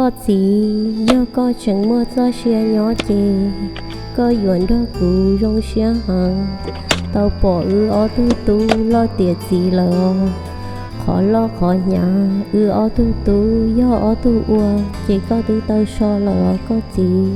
Koj txiv, yog koj tseem muaj txoj sia nyob ces koj yuav nrog kuv zoo siab heev. Tau pom wb ob tug tub loj tiav txiv lawm os. Qhov loj qhov hnyav wb ob tug tub yog ob tug ua ces koj twb tau so lawm os koj txiv.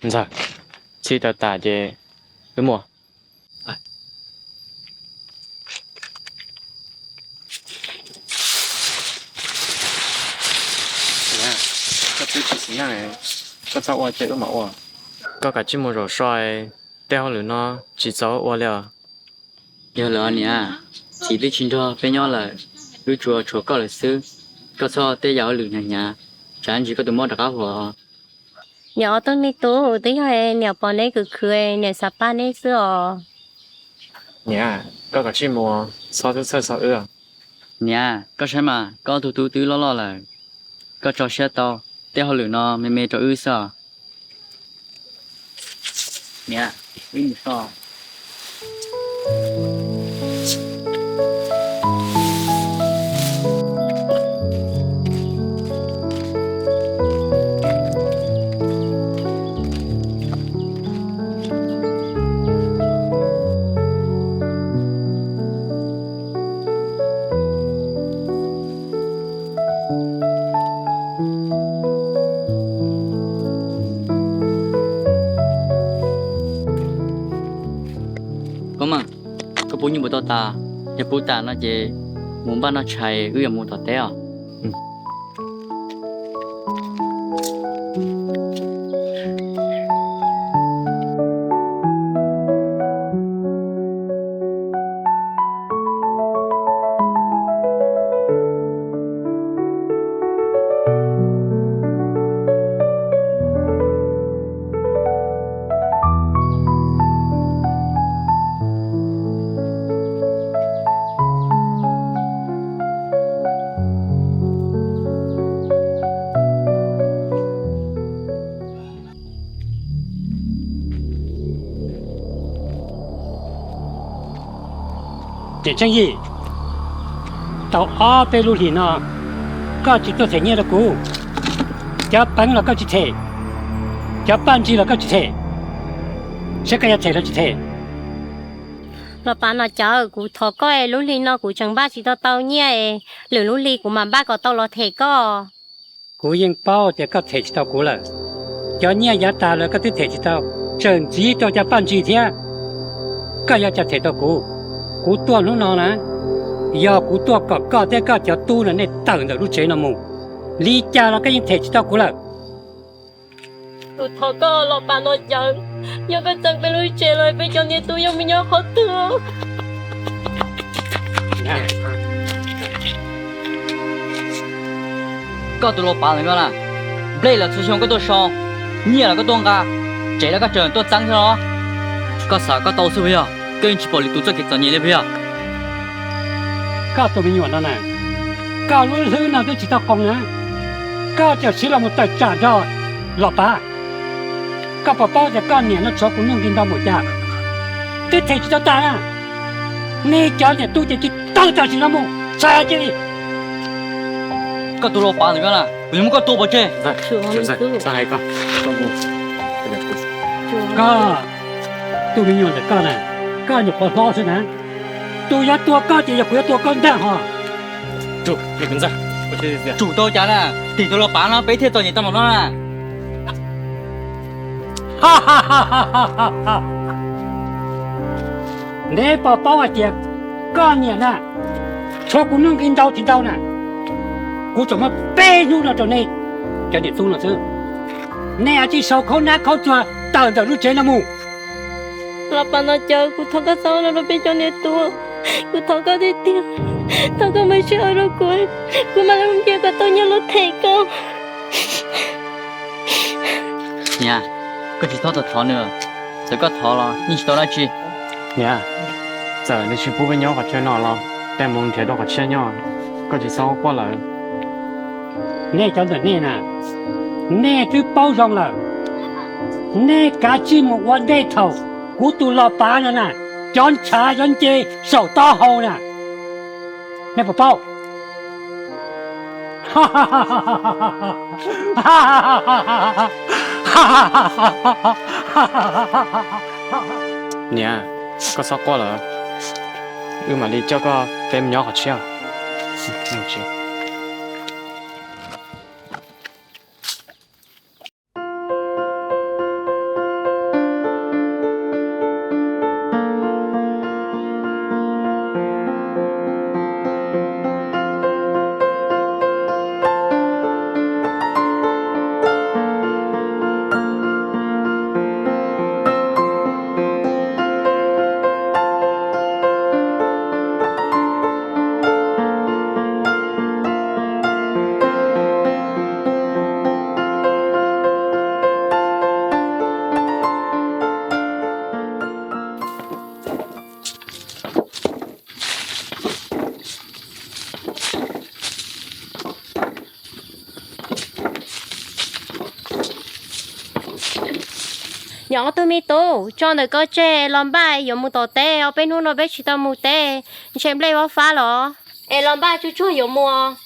Ntxawg, txhij tawm tas ces wb mus. Koj twb tsis xis neej, koj txhob ua ces wb mam ua. Koj kav tsij mus zaum so, tej hauj lwm no tsis txaus ua li os. Yog lawm niam, txiv twb tsis nrog peb nyob lawm, wb tsuas tshuav koj lawm xwb. Koj txhob tej yam hauj lwm hnyav hnyav, tsam ntsis koj tus mob rov qab huam. Niam ob tug me tub, twb yog niam pom neb khwv khwv, niam xav pab neb xwb os. Niam, koj kav tsij mus, txhob txhawj txhawj xyov wb. Niam, koj saib mas koj ob tug tub twb loj loj lawm, koj tso siab tau, tej hauj lwm no me me rau wb xwb os. Niam, wb mus so. Koj mas, koj pub nyuj puas tau tas? Yog pub tas no ces mus npaj noj tshais, wb yuav mus tom teb os. Niam Tseeb Yim, tau ob peb lub hlis no koj tsis tuaj them nyiaj rau kuv. Cov peev los koj tsis them, cov paj ntsig los koj tsis them, saib koj yuav them los tsis them. Los pav Nom Cawv, kuv thov koj, lub hli no kuv tseem npaj tsis tau tau nyiaj, lwm lub hli kuv mam npaj kom tau los them koj. Kuv yeej paub tias koj them tsis tau kuv lawm. Cov nyiaj yav tas los koj twb them tsis tau, tseem ntxiv rau cov paj ntsig thiab. Koj yuav cas them tau kuv? Kuv tuaj hnub no na, yog kuv tuaj kom koj thiab koj cov tub no nej tawm ntawm lub tsev no mus, li cas los koj yeej them tsis tau kuv lawm. Kuv thov koj Los Pav Nom Cawv, yog koj txeeb peb lub tsev los peb cov niam tub yuav mus nyob qhov twg? Koj tus Los Pav ntawm no na, nplej los txhua xyoo koj tuaj sau, nyiaj los koj tuaj nqa, tsev los koj tseem tuaj txeeb thiab los? Koj xav koj tau xwb puas yog? Koj yeej tsis pom lwm tus txoj kev txom nyem li puas yog? Koj tus me nyuam no na, koj lub hlwb no twb tsis tau qoos na, koj tseem siv los mus tawm tsam nrog Los Pav. Koj puas paub tias koj niam no tshuav kuv nyuj nqis ntau npaum cas, twb them tsis tau tas na. Nej cov niam tub ces tsis tau tam sim no mus txhais cia li. Koj tus Los Pav ntawm koj na, kuv yuav muab koj tua pov tseg. Koj, tus me nyuam ntawm koj na, koj nyuam qhuav hlob xwb na, tus yuav tua koj ces yog kuv yuav tua koj ntag hos. Tsum tau cas na, tim tus Los Pav no peb thiaj txom nyem tau npaum no na. Neb puas paub hais tias koj niam na, tshuav kuv nug nqi ntau tsis ntau na, kuv tsuas muab peb hnub no rau nej cov niam tub no xwb. Nej cia li sau khaub nab khaub txuas tawm ntawm lub tsev no mus. Los pas no caw kuv thov koj txhob ua no rau peb cov niam tub, kuv thov koj tiag tiag, thov koj muaj siab ua rau kuv, kuv mam li mus nrhiav kom tau nyiaj los them koj. Niam, koj tsis txhob thov nws, txawm koj thov los yeej tsis tau dab tsi. Niam, txawm nws tsis pub peb nyob qhov chaw no los peb mus nrhiav dua qhov tshiab nyob, koj tsis txhob quaj lawm. Nej cov ntawm nej na, nej twb paub zoo lawm, nej kav tsij mus ua ntej thaum kuv tus los pav no na, cov ntshav yuav nce saum taub hau na. Nej puas paub? Niam, koj txhob quaj lawm, wb mam li coj koj peb mus nyob qhov tshiab. Nyob ob tug me tub, tso ntawm ko tseg los npaj yuav mus tom teb, ob peb hnub no peb tsis tau mus teb, ntshe nplej fab fab los. Es los npaj tsuag tsuag yuav mus.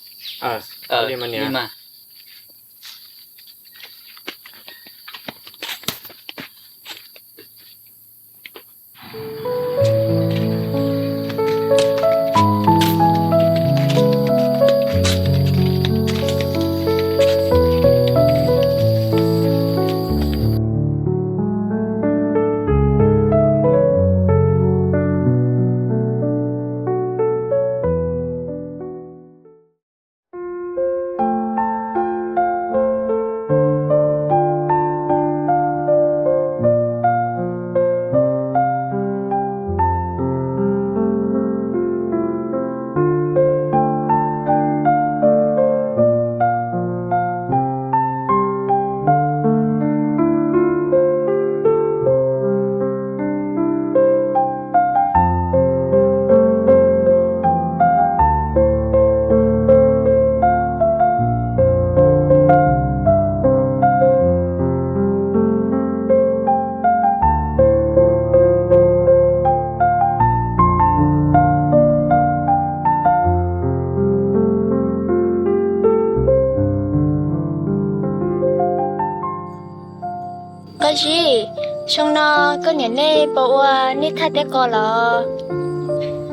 Qab zib, xyoo no koj niam nej puas ua nej thaj teb qos los?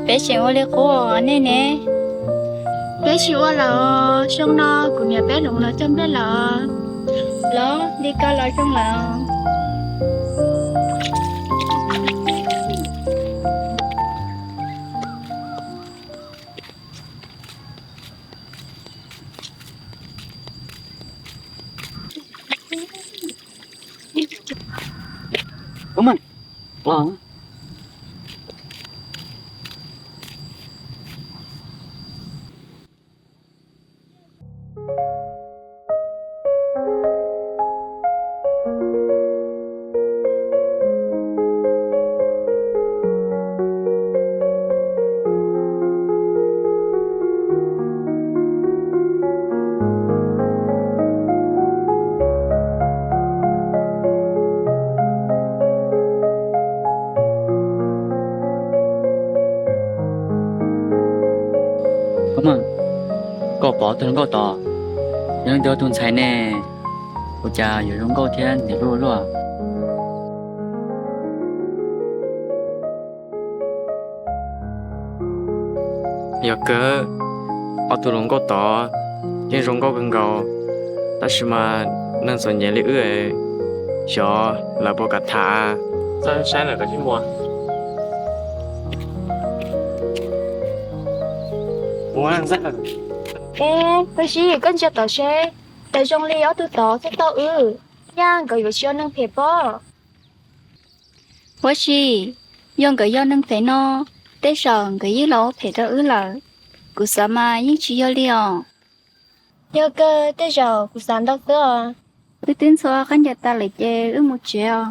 Peb tseem ua li qub nej ne. Peb tsis ua lawm, xyoo no kuv niam peb hloov los coj nplej lawm. Los li ko los zoo lawm. Koj pom tus hluas nkauj tod, yog leej twg tus ntxhais ne, ua cas yuav zoo nkauj thiab ntim luaj luaj. Yog kawg, ob tug hluas nkauj tod yeej zoo nkauj kawg nkaus, tab sis mas neeg txom nyem li wb, xyov lawv puas kam tham. Huab si, koj ntsia tod seb, zoo li ob tug tod txhob tau wb, nyaj nkawd yuav tsis yog neeg phem pob. Huab si, yog nkawd yog neeg phem no, tej zaum nkawd yeej los ua phem rau wb lawm. Kuv xav mas yeej tsis yog li os. Yog kawg, tej zaum kuv xav ntau xwb os. Wb twb ntxhua khaub ncaws tas lawm ces wb mus tsev os.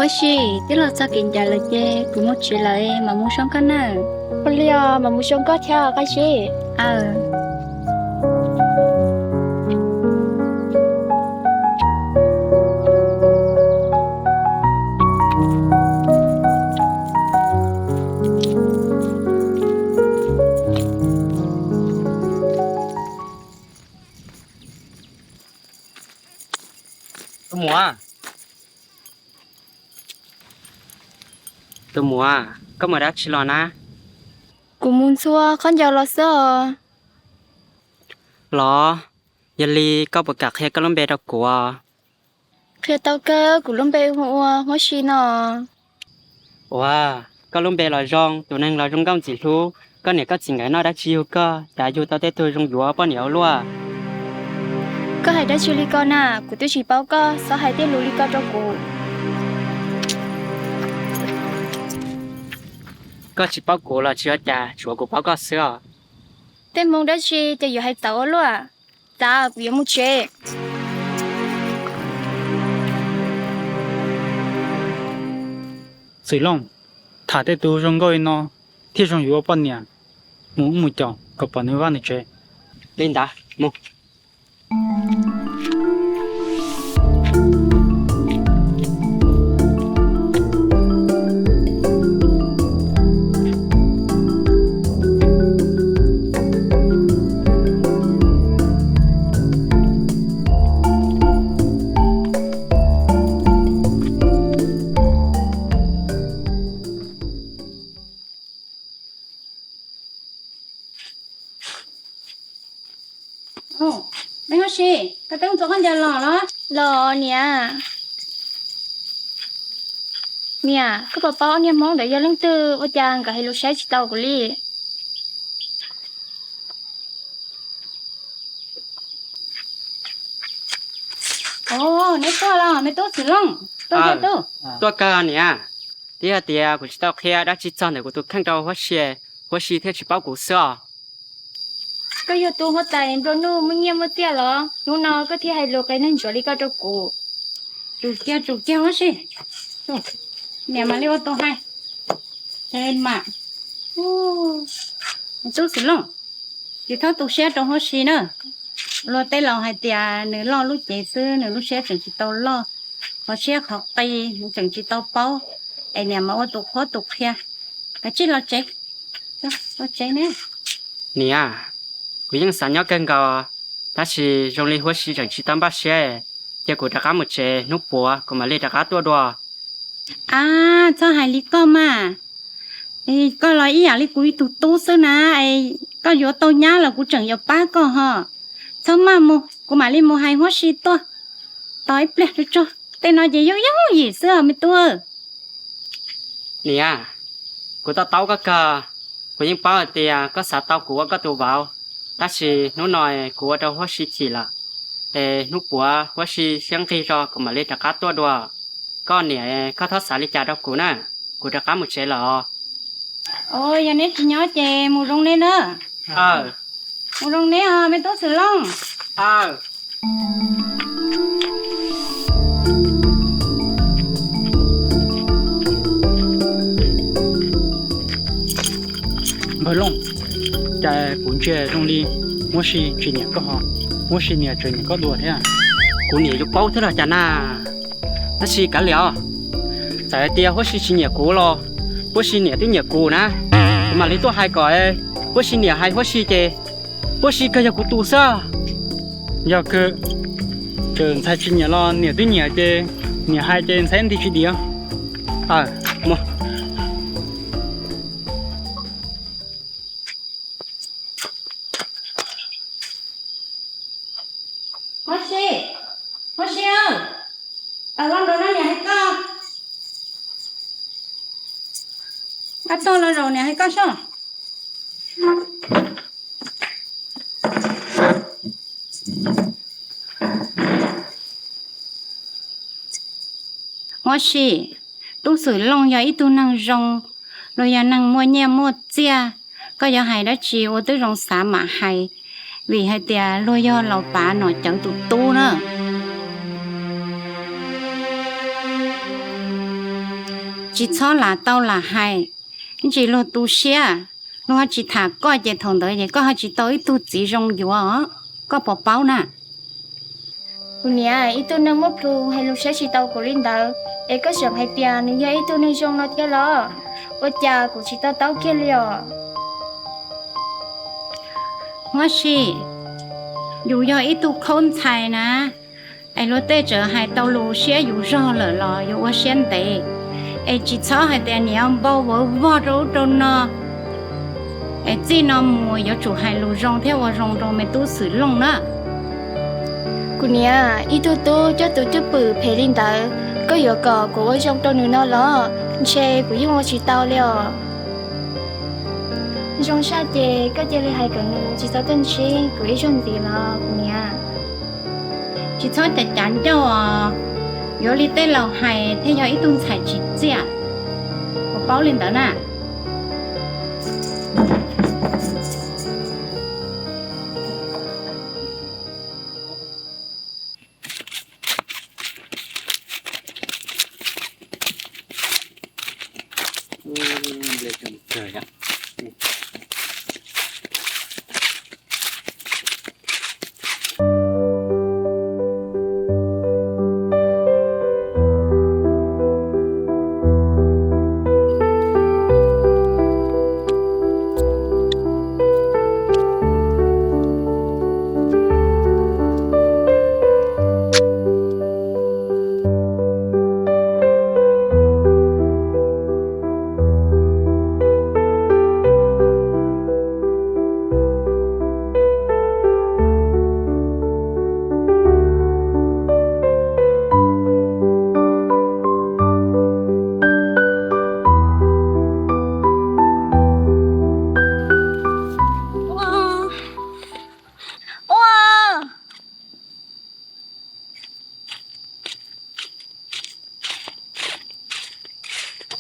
Huab si, twb los txog kev ncaim lawm ces kuv mus tsev lawm, mam mus zoo koj nawb. Ua li os, mam mus zoo koj thiab Qab Zib. Aw. Tus muam, tus muam, koj mus dab tsi los na? Kuv mus ntxhua khaub ncaws los xwb os. Los, yog li koj puas kam qhia koj lub npe rau kuv? Qhia tau kawg, kuv lub npe hu ua Huab Si no. Ua, koj lub npe los zoo, tus neeg los zoo nkauj ntxim hlub, koj niam koj txiv nkawd noj dab tsi yug koj, cas yug tau tej tug zoo yuav poj niam ua luaj? Koj hais dab tsi li ko na, kuv twb tsis paub koj, txhob hais tej lus li ko rau kuv. Koj tsis paub kuv los tsis ua cas, tsuav kuv paub koj xwb os. Tej hmoo dab tsi ces yuav hais txawv ua luaj. Txav, kuv yuav mus tsev. Txwm Looj, tham tej tus zoo nkauj li no thiaj zoo yuav ua poj niam. Mus wb mus caum kom pom nws vaj nws tsev. Li ntawd mus. Me Huab Si, koj twb mus txhua khaub ncaws los los? Los niam. Niam, koj puas paub ob niag Hmoob ntawd yog leej twg, ua cas nkawd hais lus saib tsis taus kuv li? Os, neb tuaj los me tub Txwm Looj, tuaj, tuaj. Tuaj kawg niam, twb hais tias kuv tsis tau qhia dab tsi txog ntawm kuv tus kheej rau Huab Si, Huab Si thiaj tsis paub kuv xwb os. Koj yog tus huab tais nplua nuj muaj nyiaj muaj txiaj los? Hnub no koj thiaj hais lus qias neeg ntsuav li koj rau kuv. Tsum kiag, tsum kiag Huab Si. Niam mam li ua tus hais. Ces mas, tub Xwm Looj, tsis txhob tu siab rau Huab Si na. Luag tej laus hais tias nws loj lub cev xwb, nws lub siab tseem tsis tau loj, qhov siab qhov qis nws tseem tsis tau paub, es niam mas ua tus qhuab tus qhia. Kav tsij los tsev, los tsev ne. Niam, kuv yeej xav nyob kawg nkaus, tab sis zoo li Huab Si tseem tsis tau npaj siab, cia kuv rov qab mus tsev, hnub puav kuv mam li rov qab tuaj dua. Ab, txhob hais li koj mas. Koj los ib yam li kuv ib tug tub xwb na, koj yuav tau nyab los kuv tseem yuav pab koj ho. Txhob maj mus, kuv mam li mus hais Huab Si tuaj. Tos ib pliag tso tso, tej no ces yooj yooj yim xwb os me tub. Niam, kuv to taub koj kawg, kuv yeej paub hais tias koj xav tau kuv ua koj tus vauv, tab sis hnub no kuv ua rau Huab Si chim lawm, es hnub puav Huab Si siab nqig zog kuv mam li rov qab tuaj dua. Koj niam, koj txhob xav li cas rau kuv na, kuv rov qab mus tsev lawm os. Yog neb tsis nyob ces mus zoo neb na. Mus zoo neb os me tub Xwm Looj. Npawg Looj, cas kuv ntsia zoo li Huab Si tsis nyiam koj ho, Huab Si niam tseem nyiam koj dua thiab. Kuv niam yuav paub thiab los cas na. Tab sis kav liam os, txawm hais tias Huab Si tsis nyiam kuv los Huab Si niam twb nyiam kuv na. Mam li tuaj hais kom huab si niam hais huab si ces huab si kawg yog kuv tus xwb. Yog kawg, txawm ntxhais tsis nyiam los niam twb nyiam ces niam hais ces ntxhais nti tsis dim. Aw, mus. Huab si, huab si aw, los nraum no niam hais koj. Ab, txog los zaum niam hais koj soj. Huab si, tub Xwm Looj yog ib tug neeg zoo, luag yog neeg muaj nyiaj muaj txiaj, koj yuav hais dab tsi ua tib zoo xav mam hais, vim hais tias luag yog laus pav nom cawv tus tub na. Tsis txhob lam tau lam hais, ntsis luag tu siab, luag ho tsis tham koj ces thaum ntawd ces koj ho tsis tau ib tug txiv zoo yuav, koj puas paub na? Kuv niam, ib tug neeg muaj plhu hais lus saib tsis taus kuv li ntawd, es koj tseem hais tias nws yog ib tug neeg zoo no thiab los? Ua cas kuv tsis to taub kiag li os? Huab si, yus yog ib tug khaub ntxhais na, es luag tej txawm hais tau lus siab yus zog lawm los yuav ua siab ntev. Es tsis txhob hais tias niam npau vawv vog rau ub rau no, es txij no mus yuav tsum hais lus zoo thiab ua zoo rau me tub Xwm Looj na. Kuv niam, ib tug tub coj tus cwj pwm phem li ntawd, koj yuav kom kuv ua zoo rau nws no los? Ntshe kuv yeej ua tsis tau li os. Zoo zaj ces koj cia li hais kom nws tsis txhob tuaj ntsib kuv ib zaug ntxiv los kuv niam. Tsis txhob cav cav ncauj os, yuav li tej laus hais thiaj yog ib tug ntxhais tsim txiaj, puas paub li ntawd na?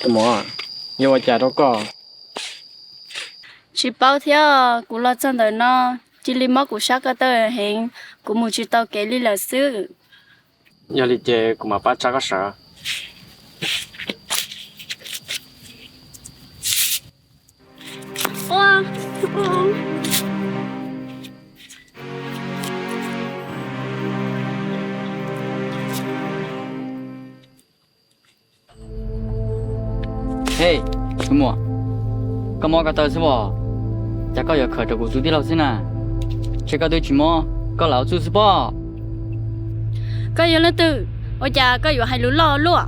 Tus muam, yog ua cas rau koj? Tsis paub thiab, kuv los txog ntawm no, cia li mob kuv sab ko taw heev, kuv mus tsis tau kev li lawm xwb. Yog li ces kuv mam pab tsa koj sawv. Hej, tus muam, koj mob ko taw xwb os? Cas koj yuav khawm rau kuv tus tij laug xwb na? Ntshe koj twb tsis mob, koj lam ua txuj xwb pob. Koj yog leej twg? Ua cas koj yuav hais lus loj luaj?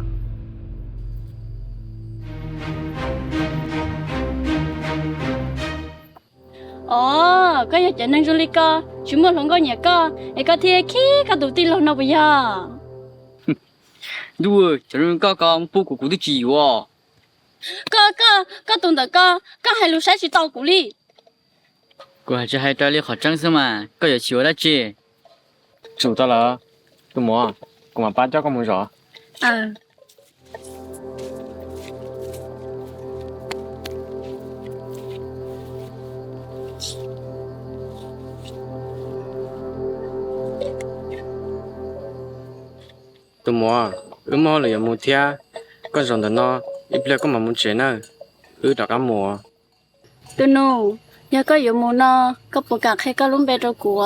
Os, koj yog cov neeg zoo li ko, tsis muaj hluas nkauj nyiam koj es koj thiaj khib koj tus tij laug no puas yog? Ntuj, cov neeg zoo li koj ko muab pub kuv kuv twb tsis yuav. Koj, koj, koj tus ntawm koj, koj hais lus saib tsis taus kuv li. Kuv hais tsis hais raws li qhov tseeb xwb mas, koj yuav chim ua dab tsi? Tsum tau lawm, tus muam, kuv mam pab coj koj mus zov. Tus muam, wb muaj hauj lwm yuav mus thiab, koj zov ntawm no, ib pliag koj mam mus tsev nawb, wb rov qab mus. Tus nus, yog koj yuav mus no, koj puas kam qhia koj lub npe rau kuv?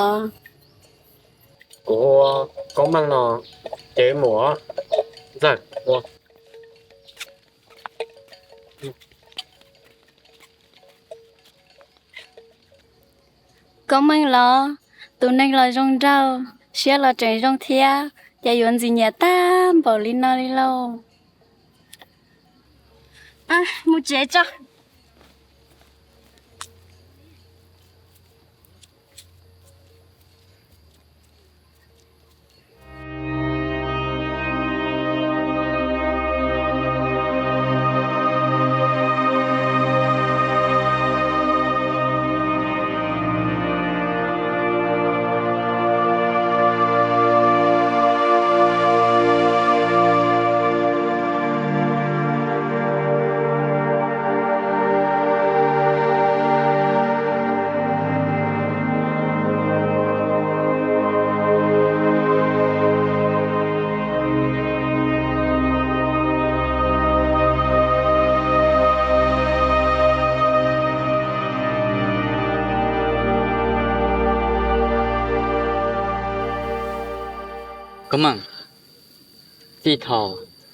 Kuv hu ua Koob Meej no, ces wb mus os. Ntxawg, ua. Koob Meej los, tus neeg los zoo nraug, siab los tseem zoo thiab, cas yuav ntxim nyiam tag npaum li no li lauj. Mus tsev tso. Koob Meej, txij thaum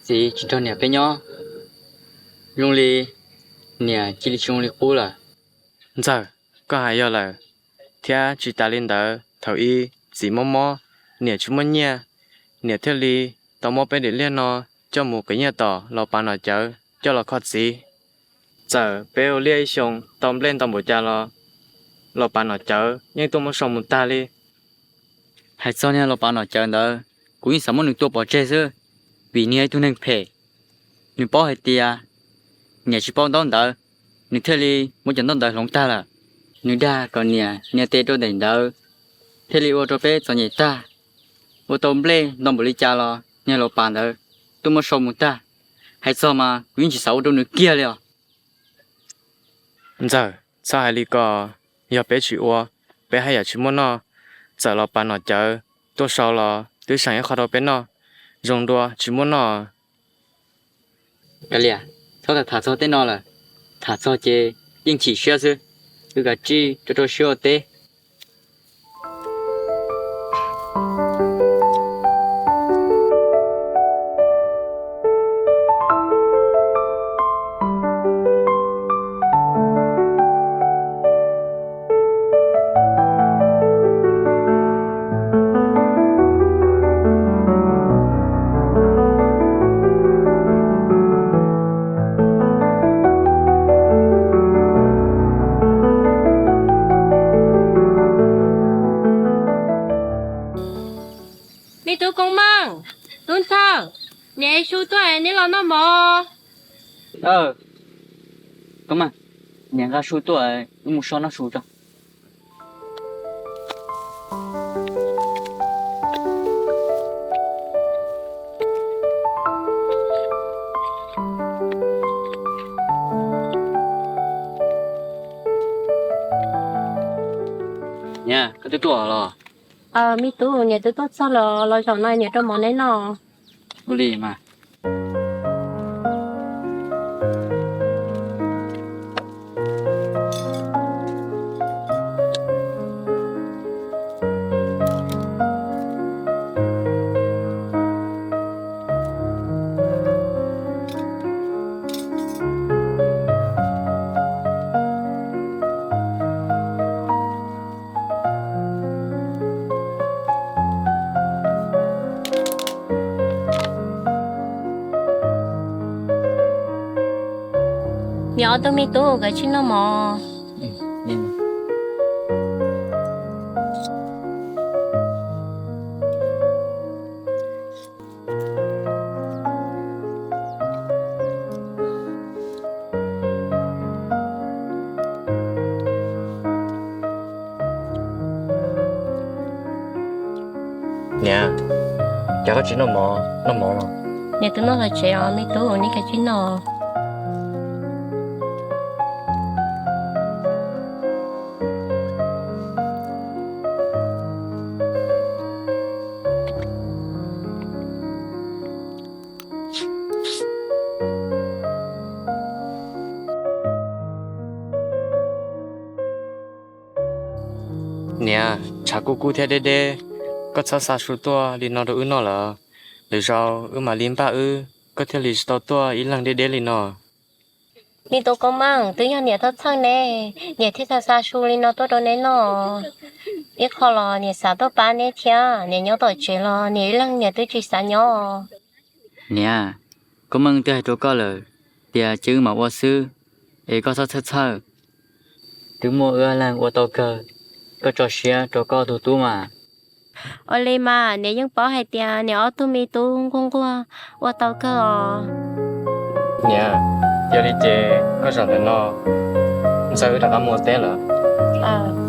txiv tsis nrog niam peb nyob, zoo li niam cia li tsis zoo li qub lawm. Ntxawg, koj hais yog lawm, thiab tsis tas li ntawd thaum ub txiv mob mob, niam tsis muaj nyiaj, niam thiaj li tau muab peb daim liaj no coj mus qiv nyiaj tom Laus Pas Nom Cawv coj los kho txiv. Txawm peb ua liaj ib xyoo tau nplej ntau npaum cas los Laus Pas Nom Cawv yeej tuaj muab sau mus tag li. Hais txog niag Laus Pas Nom Cawv ntawd, kuv yeej xav muab nws tua pov tseg xwb, vim nws yog ib tug neeg phem. Nws paub hais tias niam tsis paub ntaub ntawv, nws thiaj li muab cov ntaub ntawv hloov tag lawm. Nws dag kom niam nias tes rau daim ntawv, thiaj li ua rau peb txom nyem tag. Ua tau nplej ntau npaum li cas los niag Laus Pas ntawd tuaj muab sau mus tag. Hais txog mas kuv yeej tsis xav ua rau nws kiag li os. Ntxawg, txhob hais li ko, yog peb tsis ua, peb haj yam tsis muaj noj. Txawm Laus Pas Nom Cawv tuaj sau los twb seem ib qho rau peb noj, zoo dua tsis muaj noj. Kav liam, txhob tham txog tej no lawm, tham txog ces yeej chim siab xwb. Wb kav tsij rau rau siab ua teb. Me tub Koob Meej, tub ntxawg, niam ev su tuaj es neb los noj mov. Koob Meej, niam nqa su tuaj, wb mus so noj su tso. Niam, koj twb tuaj los? Me tub, niam twb tuaj txog los, los zaum no niam rau mov neb noj. Ua li mas. Niam, ob tug me tub kav tsij noj mov. Niam, cas koj tsis noj mov, noj mov los? Niam twb noj los tsev os me tub, neb kav tsij noj. Niam, tshav kuj kub thiab deb deb, koj txhob xa su tuaj li no rau wb noj lawm. Lwm zaus wb mam li npaj wb, koj thiaj li tsis tau tuaj ib leeg deb deb li no. Me tub Koob Meej, twb yog niam txhawj txhawj ne, niam thiaj xa su li no tuaj rau neb noj. Ib qho los niam xav tuaj pab neb thiab, niam nyob tom tsev los niam ib leeg niam twb tsis xav nyob. Niam, Koob Meej twb hais rau koj lawm tias cia wb mam ua xwb, es koj txhob txhawj txhawj. Twb muaj wb ob leeg ua tau kawg, koj tso siab rau koj tus tub mas. Ua li mas niam yeej paub hais tias niam ob tug me tub nquag nquag ua tau kawg os. Niam, yog li ces koj zaum ntawm no, ntxawg wb rov qab mus ua teb lawm.